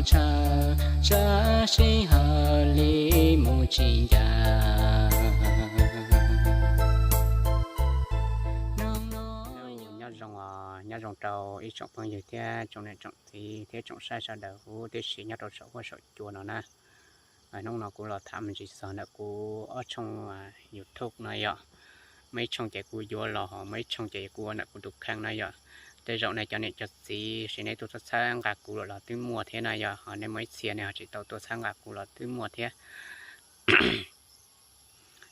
tshav, tshav sij hawm li mus tsis ncaj. Nyob zoo, nyob zoo rau ib tsoom phooj ywg thiab tsoom niam tsoom txiv thiab tsoom saib sawv daws huv tib si nyob rau saum huab saum cua no na. Hnub no kuv los tham me ntsis txog ntawm kuv ob tshooj YouTube no yom. Muaj ib tshooj ces kuv yuav los, ho muaj ib tshooj ces kuv ua ntawm kuv tus kheej na yom. Tej zaum nej cov niam cov txiv sis nej tuaj txhawb nqa kuv los twb muaj thiab na yom, ho nej muaj ib txhia nej ho tsis tau tuaj txhawb nqa kuv los twb muaj thiab.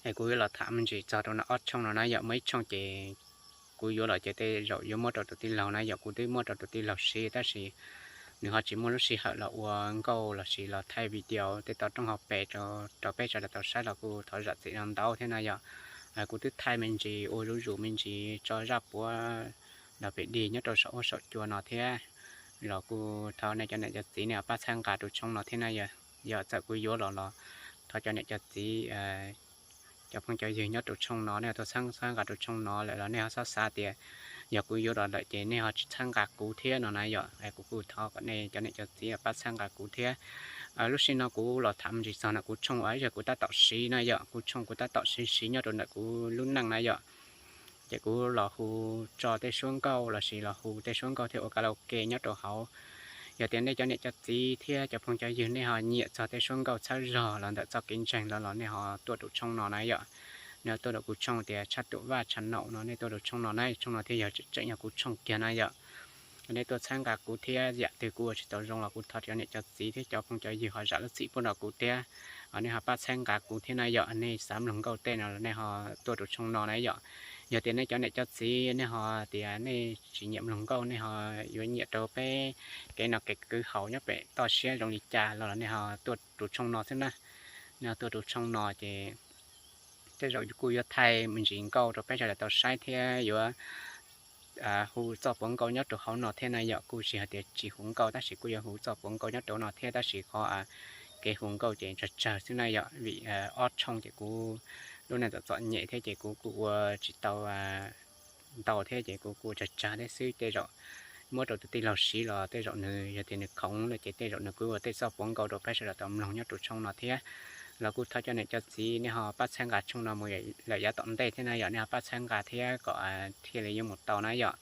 Es kuv yuav los tham me ntsis txog rau no ob tshooj no na yom. Muaj ib tshooj ces kuv yuav los ces tej zaum yuav muab rau tus tij laug na yom, kuv twb muab rau tus tij laug siv tab sis nws ho tsis muaj lub sij hawm los ua nkauj lossis los thaij video tej tau rooj hauv pes rau peb sawv daws tau saib los kuj thov zam txim ntau thiab na yom. Kuv twb thaij me ntsis ua zuj zus me ntsis tso zaj puav los pem dig nyob rau saum huab saum cua no thiab los kuj thov nej cov niam cov txiv nej pab txhawb nqa tus tshooj no thiab na yom. Yog txawm kuv yuav los los thov cov niam cov txiv, cov phooj cov ywg nyob tus tshooj no nej tuaj txhawb txhawb nqa tus tshooj no lawm los nej ho xob xav tias yog kuv yuav los lawm ces nej ho tsis txhawb nqa kuv thiab no na yom. Kuv kuj thov kom nej cov niam cov txiv pab txhawb nqa kuv thiab. Lub sij no kuv los tham me ntsis txog ntawm kuv tshooj uas yog kuv tab tom siv na yom, kuv tshooj kuv tab tom siv siv nyob rau ntawm kuv lub neej na yom. Ces kuv los hu tso tej suab nkauj lossis los hu tej suab nkauj thiab ua karaoke nyob rau hauv. Yog tias nej cov niam cov txiv thiab cov phooj cov ywg nej ho nyiam txog tej suab nkauj txhawb zog los ntawm txoj kev ntseeg los los nej ho tuaj tus tshooj no na yom. Nej tuaj rau kuv tshooj tias Tshaj Tuam Vaj Tshav Naum no, nej tuaj tus tshooj no na, tshooj no thiaj yog tseem tseem yog kuv tshooj kiag na yom. Nej tuaj txhawb nqa kuv thiab, yam twg kuv ua tsis tau zoo los kuv thov cov niam cov txiv thiab cov phooj cov ywg ho zam lub txim pub rau kuv thiab. Nej ho pab txhawb nqa kuv thiab na yom, nej xav mloog nkauj tej no los nej ho tuaj tus tshooj no na yom. Yog tias nej cov niam cov txiv nej ho tias nej tsis nyiam mloog nkauj, nej ho yuav nyiam rau peb kev no kev kwv haus nyob pem toj siab zoo li cas los los nej ho tuaj tus tshooj no xwb na. Nej ho tuaj tus tshooj no ces tej zaum kuj yuav thaij me ntsis nkauj rau peb sawv daws tau saib thiab yuav hu txoj puav nkauj nyob rau hauv no thiab na yom. Kuj tsis hais tias tsis hu nkauj tab sis kuj yuav hu txoj puav nkauj nyob rau no thiab, tab sis qhov kev hu nkauj ces tsawg tsawg xwb na yom, vim ob tshooj ces kuv lub neej txom txom nyem thiab ces kuv kuj ua tsis tau ntau thiab ces kuv kuj tsawg tsawg thiab xwb. Tej zaum muab rau tus tij laug siv los tej zaum nws yog tias nws khoom lawm ces tej zaum nws kuj ua tej txoj puav nkauj rau peb sawv daws tau mloog nyob rau tshooj no thiab. Los kuj thov cov niam cov txiv nej ho pab txhawb nqa tshooj no mus lawm yav tom ntej thiab na yom, nej ho pab txhawb nqa thiab kom thiaj li yuav mus tau na yom.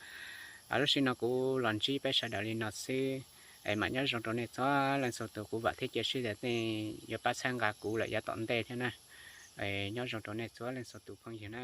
Lub sij no kuv los ntsib peb sawv daws li no xwb, es mam nyob zoo rau nej txhua leej txhua tus, kuv vam thiab cia siab tias nej yuav pab txhawb nqa kuv lawm yav tom ntej thiab na. Nyob zoo rau nej txhua leej txhua tus phooj ywg na.